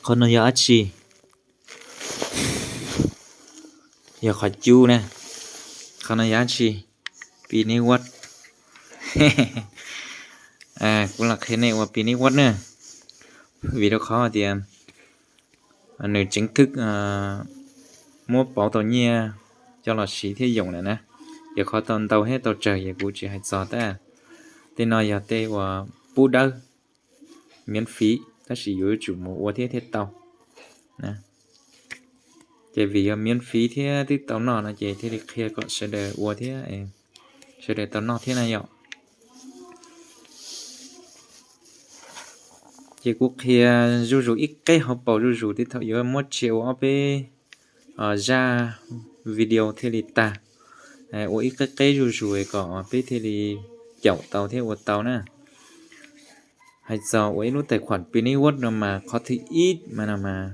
Qhov no yog dab tsi? Yog qhov cub na. Qhov no yog dab tsi? Pi neb wad. Kuv los qhia nej ua pi neb wad na, vim rau qhov tias nws tseev thwb muab pauv tau nyiaj coj los siv thiab yoom lawm na. Yog qhov tau ntau thiab tau tsawg ces kuv tsis hais txog tab. Tej no yog tej uas pub dawb, miễn phí, tab sis yuav tsum mus ua thiab thiaj tau. Ces vim yog miễn phí thiab twb tau noj no ces thiaj li qhia kom sawv daws ua thiab, sawv daws tau noj thiab na yom. Ces kuv qhia zuj zus ib qeb hauv paus zuj zus tej thaum yuav muab tsia ua ob peb zaj video thiaj li tag. Ua ib qeb qeb zuj zus kom peb thiaj li caum tau thiab ua tau na. Hais txog ua ib lub tài khoản Pi Network no mas qhov thib ib mas no mas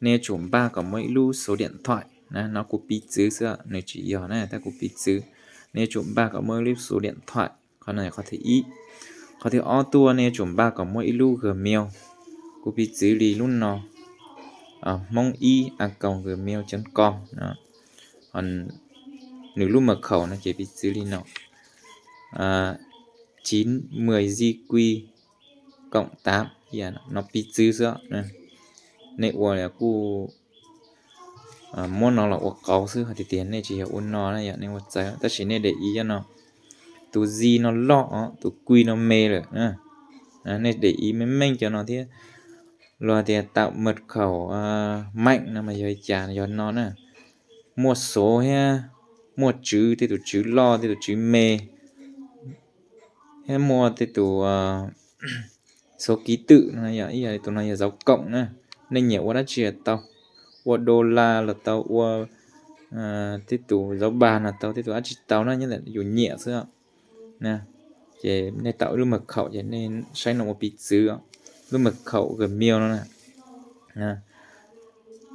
nej yuav tsum npaj kom muaj ib lub số điện thoại na, no kuv piv txwv xwb, nws tsis yog na, tab kuv piv txwv. Nej yuav tsum npaj kom muaj ib lub số điện thoại, qhov no qhov thib ib. Qhov thib ob tuaj nej yuav tsum npaj kom muaj ib lub Gmail, kuv piv txwv li lub no, hmoob ib a còng gmail chấm com no. Nws lub mật khẩu no ces piv txwv li no, chín mười Di Quy cộng tám, no piv txwv xwb. Nej ua kuj muab no los ua qauv xwb, hais tias nej tsis yog ua no na yom, nej ua txawv, tab sis nej để ý no, tus Di no loj os, tus Quy no me lawm. Nej để ý meej meej cov no thiab. Luag tias tạo mật khẩu mạnh no mas yog li cas, yog no na. Muaj số thiab, muaj tswv, tej tus tswv loj, tej tus tswv me, thiab muaj tej tus số ký tự no, ib yam li tus no yog dấu cộng na. Nej nyiam ua dab tsi los tau, ua đô la los tau, ua tej tus dấu ba no tau, tej tus dab tsi tau na, nyob ntawm yus nyiam xwb. Ces nej tạo ib lub mật khẩu ces nej saib no ua piv txwv, lub mật khẩu Gmail no na,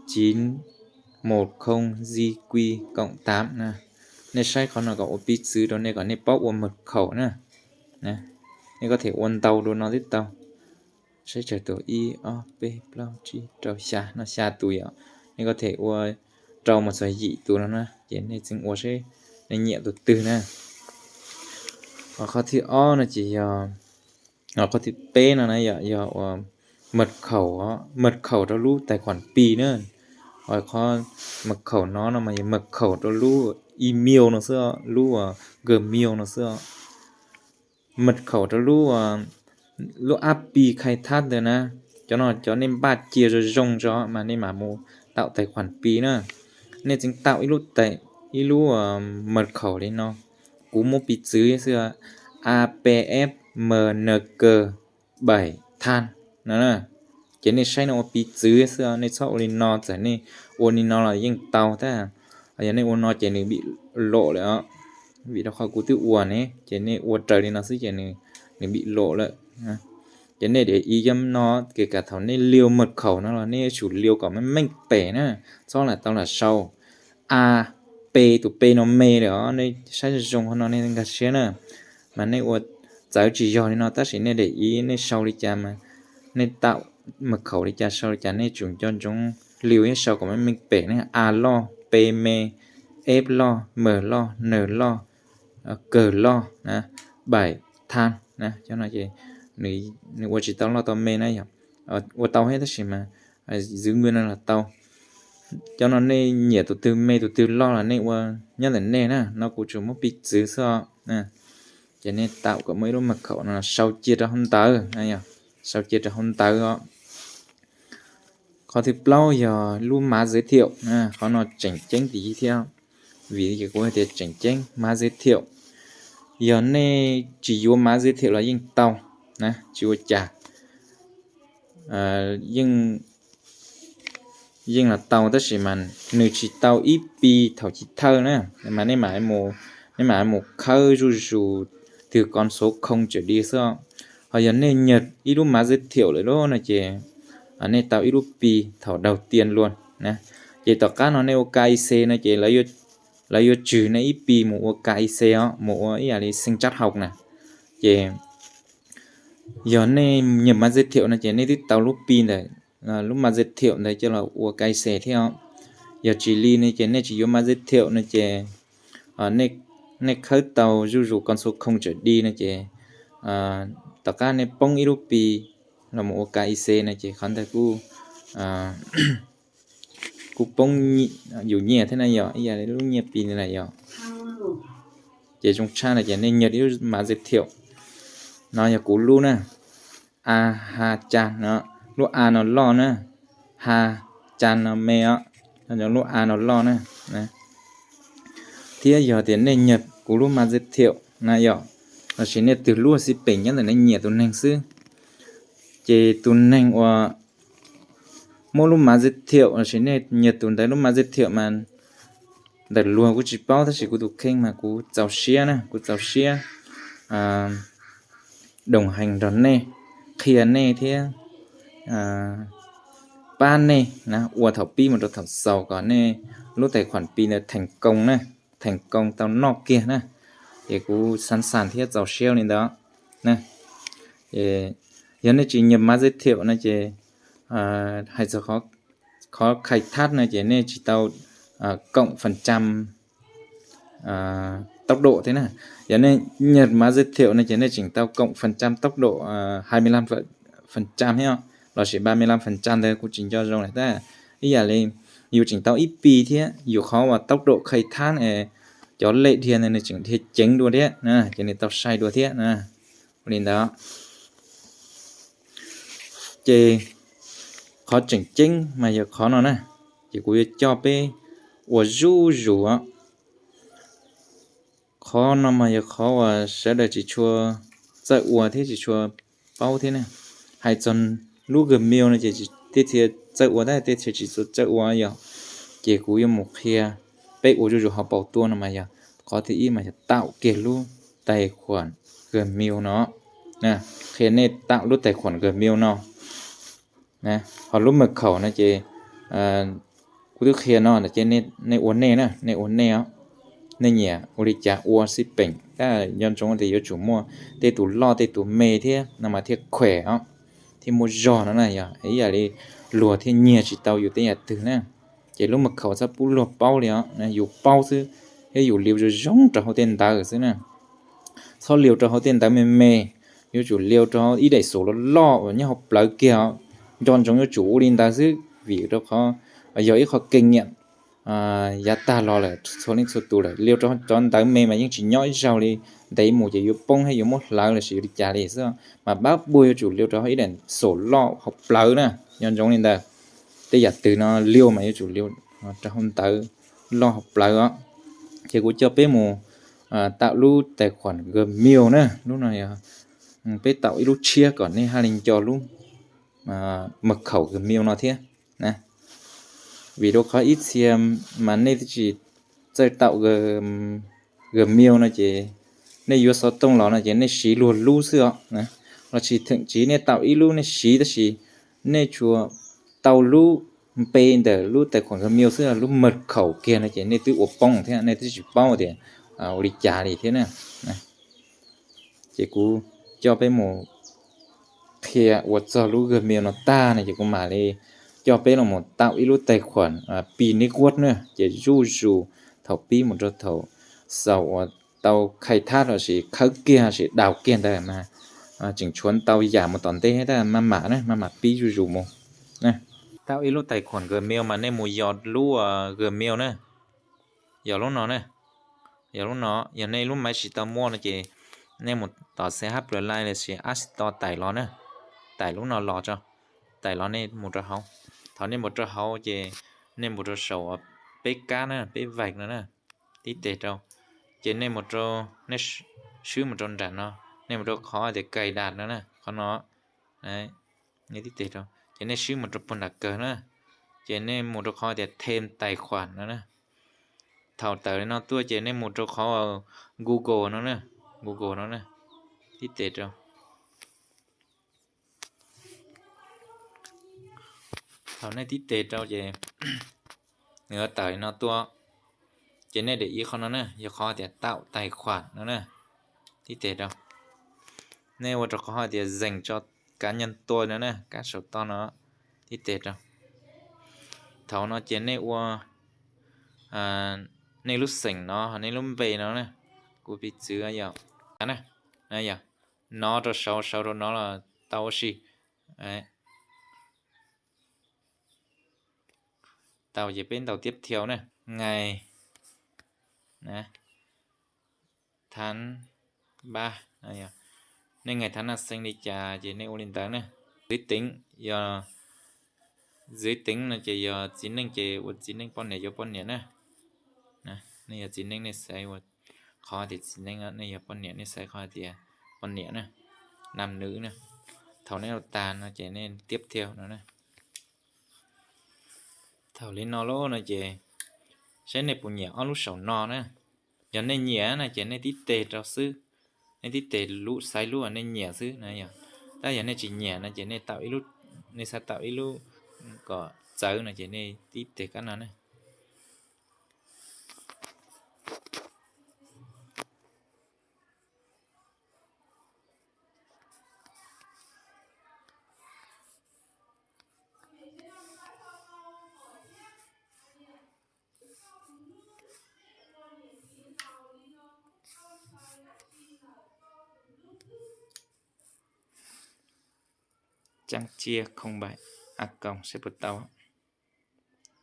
chín một không Di Quy cộng tám na. Nej saib qhov no kom ua piv txwv rau nej kom nej paub ua mật khẩu na. Nej có thể ua ntau dua no twb tau. Saib tsawg tus, ib ob peb plaub tsib rau xya, no xya tus yom. Nej có thể ua rau mus txog yim tus no na, ces nej txeev ua seb nej nyiam tus twg na. Qhov thib ob no ces yog, qhov thib peb no na yom, yog ua mật khẩu, mật khẩu rau lub tài khoản Pi na. Qhov mật khẩu no no mas yog mật khẩu rau lub email no xwb, lub Gmail no xwb. Mật khẩu rau lub, lub app Pi khai thab ntawd na, cov no cov nej npaj cia zoo zoo tso mas nej mam mus tạo tài khoản Pi na. Nej txeev tạo ib lub, ib lub mật khẩu li no, kuv muab piv txwv xwb, apf mnk bảy than no. Ces nej saib no ua piv txwv xwb, nej txhob ua li no, txawm nej ua li no los yeej tau tab. Yog nej ua no ces nws bị lộ lawm os, vim rau qhov kuv twb ua ne, ces nej ua raws li no xwb ces nws bị lộ lawm. Ces nej để ý cov no, kể cả thaum nej liu mật khẩu no los nej yuav tsum liu kom meej meej pem na, txhob lam tau lam sau. A, P, tus P no me lawm os, nej saib zoo zoo qhov no nej nkag siab na. Mas nej ua txawv tsis yog li no, tab sis nej để ý nej sau li cas mas, nej tạo mật khẩu li cas sau li cas nej tsum nco ntsoov liu thiab sau kom meej meej pem na. A loj, P me, F loj, M loj, N loj, K loj na, bảy than na. Cov no ces nws ua tsis tau loj tau me na yom, ua tau thiab tab sis mas giữ nguyên no los tau. Cov no nej nyiam tus twg me tus twg loj los nej ua nyob ntawm nej na, no kuv tsuas muab piv txwv xwb os. Ces nej tạo kom muaj ib lub mật khẩu no sau cia rau hauv ntawv, sau cia rau hauv ntawv os. Qhov thib plaub yog lub mã giới thiệu, qhov no tseem ceeb tiv thiab, vim kuv hais tias tseem ceeb mã giới thiệu. Yog nej tsis yuav mã giới thiệu los yeej tau na, tsis ua cas, yeej los tau, tab sis mas nws tsis tau ib pi thaum chiv thawj na, mas nej mam, nej mam mus khawb zuj zus từ con số không trở đi xwb. Ho yog nej nyam ib lub mã giới thiệu lawm lauj no ces nej tau ib lub pi thaum đầu tiên luôn na. Ces tom qab no nej ua K Y C no ces lawv yuav tswm nej ib pi mus ua K Y C os, mus ua ib yam li sinh trắc học na. Ces yog nej nyam mã giới thiệu no ces nej twb tau lub pi ntawm lub ma zej thiaum ntawd coj los ua KYC thiab os. Yog tsis li no ces nej tsis yuav ma zej thiaum no ces nej khawb tau zuj zus koj txhua khooj tsawm di no ces tom qab nej poob ib lub Pi los mus ua KYC no ces qhov ntawd kuj kuj poob yus nyiaj thiab na yog ib yam li lub nyiaj Pi na yog. Ces zoo tshaj no ces nej nyiaj ib lub ma zej thiaum no yog kuv lub na, a ha ca no, lub a no loj na, ha ca no me os, lub a no loj na. Thiab yog tias nej nyiaj kuv lub ma zej thiaum na yog, los sis nej twg lub xib peem nyob ntawm nej nyiam tus neeg xwb, ces tus neeg uas muab lub ma zej thiaum los sis nej nyiaj tus ntawd lub ma zej thiaum mas ntawm luag kuv tsis paub tab sis kuv tus kheej mas kuv txaus siab na, kuv txaus siab doos heev nrog nej, qhia nej thiab pab nej na ua thaum pib mus rau thaum xaus kom nej lub tais khuam Pi ntawd theem koos na, theem koos tau noj kiag na. Ces kuv xav xas thiab txaus siab li ntawd na. Yog nej tsis nyiaj ma zej thiaum no ces hais txog qhov khai thab no ces nej tsis tau koom phần trăm tốc độ thiab na. Yog nej nyiaj ma zej thiaum no ces nej tseem tau koom phần trăm tốc độ hai mươi lăm phần trăm thiab los sis ba mươi lăm phần trăm ntawd kuv tsis nco zoo lawm tab ib yam li yus tseem tau ib Pi thiab yus qhov uas tốc độ khai thab cov lej dhia ntawd nws tseem dhia ceev dua thiab na, ces nws tau sai dua thiab na. Ua li ntawd ces qhov tseem ceeb mas yog qhov no na, ces kuv yuav coj peb ua zuj zus os. Qhov no mas yog qhov uas sawv daws tsis tshua txawj ua thiab tsis tshua paub thiab na. Hais txog lub Gmail no ces tej txhia txawj ua tab tej txhia tsis txawj ua yog. Ces kuv yuav mus qhia peb ua zuj zus hauv paus tuaj no mas yog qhov thib ib mas yog tạo kiag lub tài khoản Gmail no. Qhia nej tạo lub tài khoản Gmail no. Ho lub mật khẩu no ces kuv twb qhia no ces nej ua nej na, nej ua nej os. Nej nyiam ua li cas ua xij peem, tab nco ntsoov tias yuav tsum muaj tej tus loj tej tus me thiab no mas thiaj khuem os, thiaj muaj zog no na. Yog ib yam li luag thiaj nyiag tsis tau yus tej yam twg na. Ces lub mật khẩu txhob pub luag paub li os, yus paub xwb thiab yus liu zoo zoo rau hauv tej ntawv xwb na. Txhob liu rau hauv tej ntawv me me, yuav tsum liu rau ib daim xus loj loj uas nyob hauv plawv kiag os. Nco ntsoov yuav tsum ua li ntawd xwb vim rau qhov yog ib qho kinh nghiệm yav tag los lawm txhua leej txhua tus lawm. Liu rau cov ntawv me mas yeej tsis nyob ib zaug li, ntev mus ces yuav poob thiab yuav muab hlawv los sis yuav li cas li xwb. Mas pab puag yuav tsum liu rau ib daim xus loj hauv plawv na, nco ntsoov li ntawd. Tej yam twg no liu mas yuav tsum liu rau hauv ntawv loj hauv plawv os. Ces kuv coj peb mus tạo lub tài khoản Gmail na, lub no yog peb tạo ib lub tshiab kom nej haj li nco lub mật khẩu Gmail no thiab. Vim rau qhov ib txhia mas nej twb tsis txawj tạo Gmail no ces nej yuav xov tooj los no ces nej siv luag lub xwb os. Los sis theem tsis nej tạo ib lub nej siv tab sis nej tsuas tau lub npe ntawm lub tài khoản Gmail xwb, lub mật khẩu kiag no ces nej twb ua poob thiab nej twb tsis paub tias ua li cas li thiab na. Ces kuv coj peb mus qhia ua txog lub Gmail no tag no ces kuv mam li coj peb los mus tạo ib lub tài khoản Pi Network na. Ces zuj zus thaum pib mus rau thaum xaus uas tau khai thác los sis khawb kiag los sis đào kiag ntawd mas tseem tshuav ntau yam mus tom ntej thiab, maj mam na, maj mam pib zuj zus mus. Tạo ib lub tài khoản Gmail mas nej mus yog lub Gmail na, yog lub no na, yog lub no. Yog nej lub máy tsis tau muaj no ces nej mus tom CH Play los sis App Store tải los na, tải lub no los tso, tải los nej mus rau hauv. Thaum nej mus rau hauv ces nej mus rau saum peb kab na, peb vajv no na, tib teg rau. Ces nej mus rau, nej swb mus rau nram no, nej mus rau qhov tias cài đặt no na, qhov no, nej tib teg rau ces nej swb mus rau puag nram kawg na, ces nej mus rau qhov tias thêm tài khoản no na. Thaum tawm li no tuaj ces nej mus rau qhov Google no na, Google no na, tib teg rau. Thaum nej tib teg rau ces nws tawm li no tuaj, ces nej để ý qhov no na, yog qhov tias tạo tài khoản no na, tib teg rau. Nej ua rau qhov hais tias dành cho cá nhân tôi no na, kab saum toj no, Tib teg rau. Thaum no ces nej ua nej lub xeem no, nej lub npe no na, kuv piv txwv yog, yog no rau saud, saud rau no los tau ua si. Tau ces peb ntaus tiếp theo na, ngày tháng ba, nej ngày tháng năm sinh li cas ces nej ua li ntawd na. Giới tính yog, giới tính no ces yog txiv neej ces ua txiv neej, poj niam yuav poj niam na. Nej yog txiv neej nej xaiv ua qhov tias txiv neej, nej yog poj niam nej xaiv qhov tias poj niam na, nam nữ na. Thaum nej ua tag no ces nej tiếp theo no na. Thaum li no lawm no ces saib nej puas nyiam ob lub saum no na. Yog nej nyiam no ces nej tib teg rau xwb, nej tib teg lub xaiv lub uas nej nyiam xwb na. Tab yog nej tsis nyiam no ces nej tau ib lub, nej xav tau ib lub kom txawv no ces nej tib teg kab no na. Trang chia không bảy a còng saib puas tau.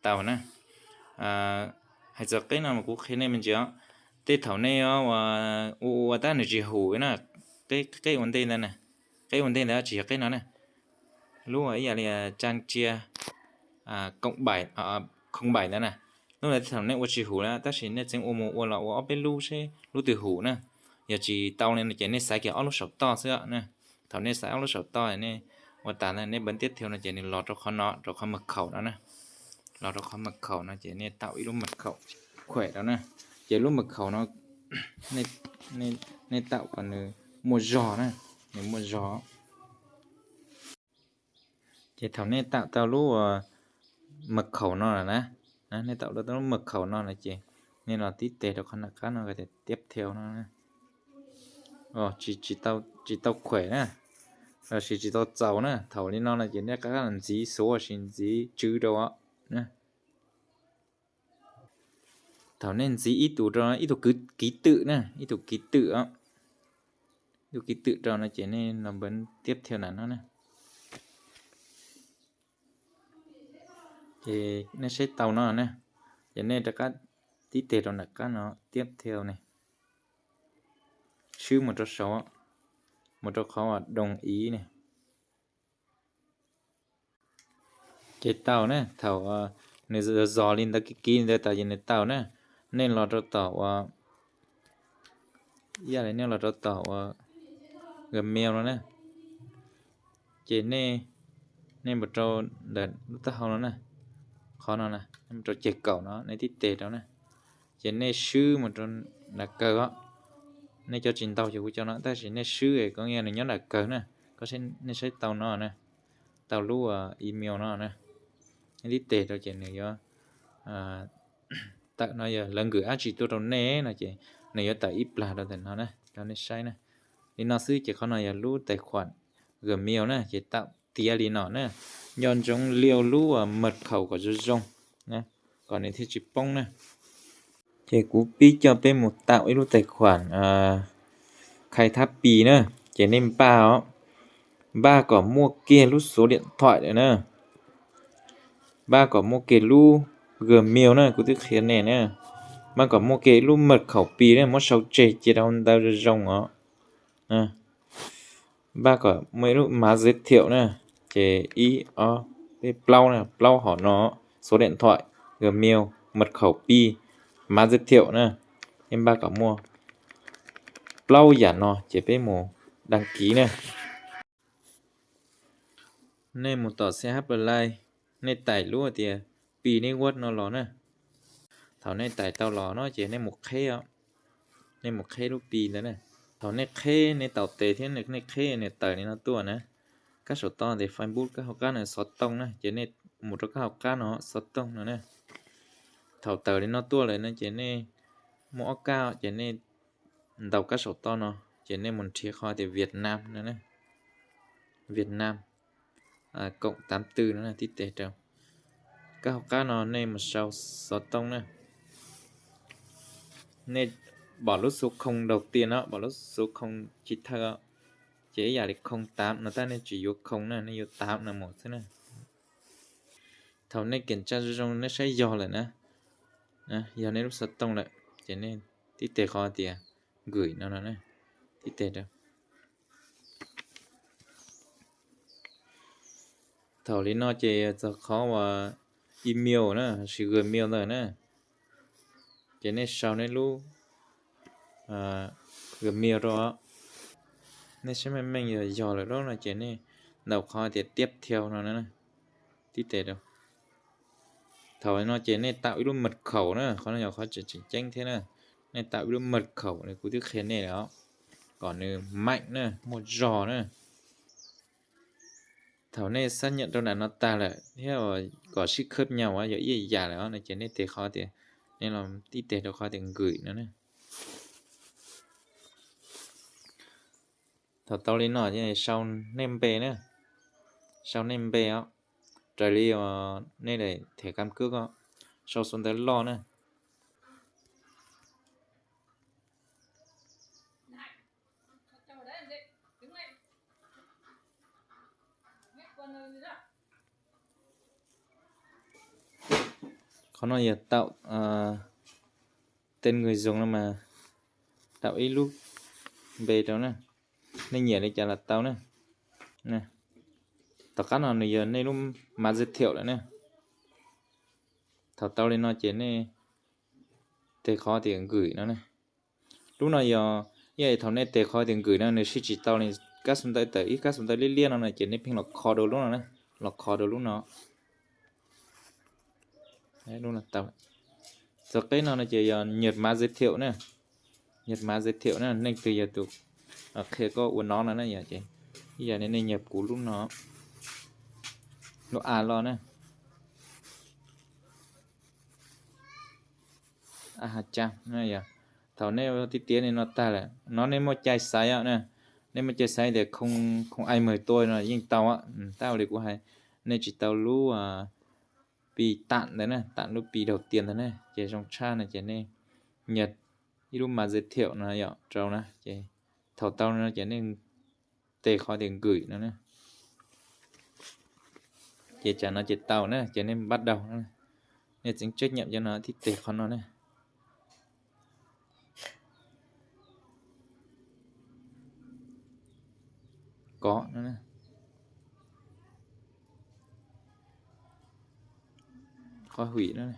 Tau na. Hais txog qeb no mas kuv qhia nej me ntsis os. Tej thaum nej ua ua tab nws tsis hum na, qeb ua ntej ntawd na, qeb ua ntej ntawd tsis yog qeb no na. Lub ib yam li trang chia không bảy, không bảy ntawd na. Lub ntawd tej thaum nej ua tsis hum na, tab sis nej txeev ua mus ua los ua ob peb lub seb lub twg hum na. Yog tsis tau li no ces nej xaiv kiag ob lub saum toj xwb na. Thaum nej xaiv ob lub saum toj nej ua tas nej bấm tiếp theo no ces nws los rau qhov no, rau qhov mật khẩu no na. Los rau qhov mật khẩu no ces nej tau ib lub mật khẩu khuem rau na. Ces lub mật khẩu no nej tau kom nws muaj zog na, nws muaj zog. Ces thaum nej tau tau lub mật khẩu no lawm na, nej tau tau lub mật khẩu no lawm ces nej los tib teg rau qhov nram qab no tias tiếp theo no. Tsis tau khuem na, los sis tsis tau txaus na. Thaum li no no ces nej rov qab los ntxiv số los sis ntxiv chữ rau os. Thaum nej ntxiv ib tug rau ib tug ký tự na, ib tug ký tự, ib tug ký tự rau no ces nej los bấm tiếp theo ntawm no na. Ces nej saib tau no na, ces nej rov qab tib teg rau nram qab no tiếp theo ne, swb mus rau saud, mus rau qhov uas đồng ý ne. Ces tau na, thaum nws zos li ntawd kiv kiv ntawd tas ces nws tau na. Nej los rau tom uas, ib yam li nej los rau tom uas Gmail no na, ces nej, nej mus rau ntawm lub taub hau no na, qhov no na, nej mus rau ceg kaum no nej tib teg rau na, ces nej swb mus rau nram kawg os. Nej cov tsis ntau ces kuv cov no tab sis nej swb es koj nyias nws nyob nram kawg na. Koj, nej saib tau no na, tau lub email no na, nej tib teg rau ces nws yuav tawm no, yog lawv nkws dab tsi tuaj rau nej no ces nws yuav tawm ib plag rau ntawm no na rau nej saib na. Li no xwb ces qhov no yog lub tài khoản Gmail na, ces tau tiav li no na. Nco ntsoov liau lub mật khẩu kom zoo zoo, kom nws thiaj tsis poob na. Ces kuv pib coj peb mus tạo ib lub tài khoản khai thác Pi na, ces nej npaj os, npaj kom muaj kiag lub số điện thoại na, npaj kom muaj kiag lub Gmail na, kuv twb qhia nej na, npaj kom muaj kiag lub mật khẩu Pi na, muab sau tseg cia rau ntawd zoo zoo os. Npaj kom muaj ib lub mã giới thiệu na, ces ib ob peb plaub na, plaub hom no, số điện thoại, Gmail, mật khẩu Pi, mã giới thiệu na. Nej npaj kom muaj plaub yam no ces peb mus đăng ký na. Nej mus tom C H Play, nej tải lub tias Pi Network no los na. Thaum nej tải tau los no ces nej mus qheb, nej mus qheb lub Pi ntawd na. Thaum nej qheb nej taus tes thiab nej qheb nws tawm li no tuaj na. Kab saum toj tias Facebook, kab hauv qab no xov tooj na, ces nej mus rau kab hauv qab no xov tooj no na. Thaum tawm li no tuaj lawm no ces nej muaj ob kab ces nej ntaus kab saum toj no, ces nej mus nrhiav qhov tias Việt Nam no, Việt Nam. cộng tám tư no tib tes rau. Kab hauv qab no nej mus sau xov tooj na. Nej pom lub số không đầu tiên no, pom lub số không chỉ thơ, ces ib yam li không tám no tab nej tsis yuav không na, nej yuav tám no mus xwb na. Thaum nej kiểm tra zoo zoo nej saib yog lawm na, yog nej lub xov tooj lawm, ces nej tib tes qhov tias gửi no no, tib tes rau. Thaum li no ces txog qhov uas email na, lossis Gmail ntawd na, ces nej sau nej lub Gmail rau. Nej saib meej meej yog yog lawm lub no ces nej ntaus qhov tias tiếp theo no na, tib tes rau. Thaum no ces nej tạo ib lub mật khẩu na, qhov no yog qhov tseem tseem ceeb thiab na. Nej tạo ib lub mật khẩu li kuv twb qhia nej lawm os, kom nws meem na, muaj zog na. Thaum nej xác nhận rau nram no tag lawm thiab kom sib khớp nhau yog ib yam lawm no ces nej tes qhov tias, nej los tib tes rau qhov tias gửi no na. Thaum tau li no ces sau nej npe na, sau nej npe os, raws li nej daim thẻ căn cước os, sau xu ntawv loj na. Qhov no yog tạo tên người dùng no mas tạo ib lub npe rau na, nej nyiam li cas los tau na. Tom qab no nws yog nej lub mã giới thiệu lawm na. Thaum tau li no ces nej tes qhov tias gửi no na. Lub no yog, ib yam thaum nej tes qhov tias gửi no nws sib tsis tau li, kab xu ntawv tawm ib kab xu ntawv liab liab no no ces nej pheej los kho dua lub no na, los kho dua lub no. Txog qeb no no ces yog nhập mã giới thiệu na, nhập mã giới thiệu na, nej twg yog tus qhia koj ua no no na, yog ces ib yam li nej nhập kuv lub no, lub a los na. Thaum nej tiav tiav li no tag lawm no nej muaj cai xaiv na, nej muaj cai xaiv tias không ai mời tôi no yeej tau, tab ua li kuv hais, nej tsis tau lub pi tạm ntawd na, tạm lub pi đầu tiên ntawd na, ces zoo tshaj no ces nej nhập ib lub mã giới thiệu no yom rau na, ces thaum tau no ces nej tes qhov tias gửi no na. Ces tsam no ces tau na, ces nej bắt đầu, nej txeev chấp nhận cov no thiab tes qhov no na. Có no, qhov hwm no,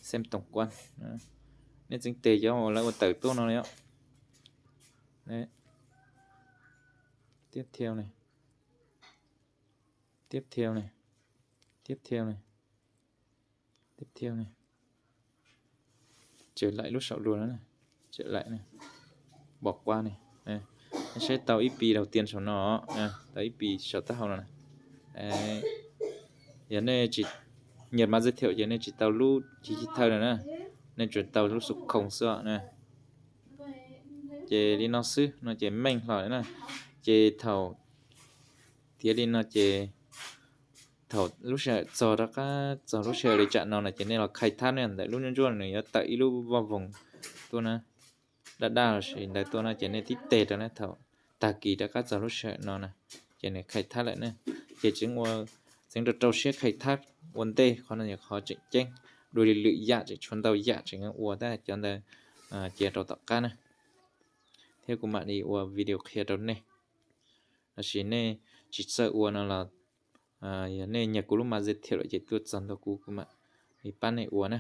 xem tổng quan. Nej txeev tes cov uas lawv ua tawm tuaj no os. Tiếp theo này, tiếp theo này, tiếp theo này, tiếp theo này. Trở lại lub saum luag no, trở lại này, bỏ qua này. Saib tau ib pi đầu tiên saum no, tau ib pi saum taub hau no. Yog nej tsis, nhập mã giới thiệu ces nej tsis tau lub chỉ thị thơm no na, nej tsuas tau lub số không xwb na. Ces li no xwb no ces meej hlo na. Ces thaum tiav li no ces thaum lub sij hawm txog rov qab txog lub sij hawm li tsam no no ces nej los khai thác na, ntawm lub ntsuab ntsuab nws yuav tawm ib lub voj voog tuaj na, daj daj los sis ntawd tuaj no ces nej tib tes rau na, thaum tag kis rov qab txog lub sij hawm no na ces nws khai thác lawm na. Ces tseev ua, tseev rau rau siab khai thác ua ntej, qhov no yog qhov tseem ceeb, dua li lwm yam tseem tshuav ntau yam tseem ua tab cov ntawd cia rau tom qab na. Thiab kuv mam li ua video qhia rau nej, los sis nej tsis txawj ua no los yog nej nyiam kuv lub mã giới thiệu lawm ces tuaj txog ntua kuv, kuv mam li pab nej ua na.